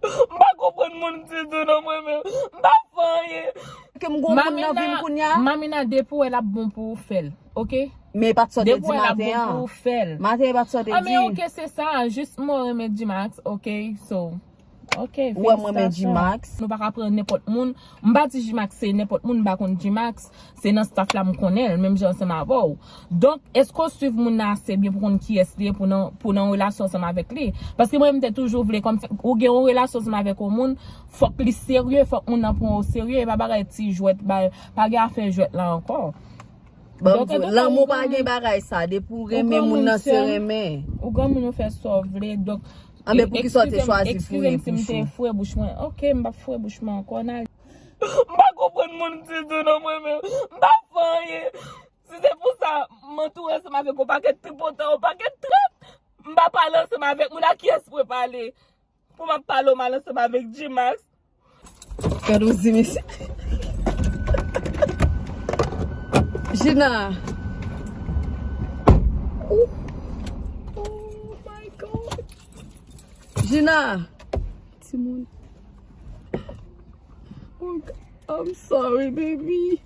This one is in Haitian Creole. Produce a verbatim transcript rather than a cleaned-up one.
M pa konprann moun ditou non, mwen menm. M pa fè anyen. Ke m gon moun nan vi m kounye a. Mamina, depi w wè l ap bon pou ou, fè l, oke? Men pa t sa w te di maten an. Maten pa t sa w te di. Ah, men oke, se sa. Jis mwen renmen G-Max, oke? So, oke, felisitasyon. Ou wè mwen renmen G-Max. Nou pa ka pran nenpòt moun. M pa di G-Max se nenpòt moun, m pa konn G-Max. Se nan staff la m konnen l, menm jan ansanm avè w. Donk, èske w swiv moun nan ase byen pou konn kiyès li ye, pou nan, pou nan yon relasyon ansanm avèk li? Paske mwen, m te toujou vle, kòm ou gen yon relasyon ansanm avèk yon moun, fòk li serye, fòk moun nan pran w serye, e pa bagay ti jwèt, pa, pa gen afè jwèt la ankò. Bon, lanmou pa gen bagay sa, depi w renmen moun nan, se renmen. Ou granmoun, ou fè sa w vle, donk, anben, poukisa w te chwazi fouye bouch ou? Eskize m si m te fouye bouch mwen. Oke, m p ap fouye bouch mwen ankò, n ale. M pa konprann moun ditou non, mwen menm. M pa fè anyen. Si se pou sa, m antoure ansanm avèk yon pakèt tripotay, yon pakèt trèt. M pa pale ansanm avèk moun, a kiyès mwen pale? Pou m ap pale w mal ansanm avèk G-Max. Gad yon zi mesye. Gina. Oh, oh my God. Gina. Timoun. Oh, I'm sorry, baby.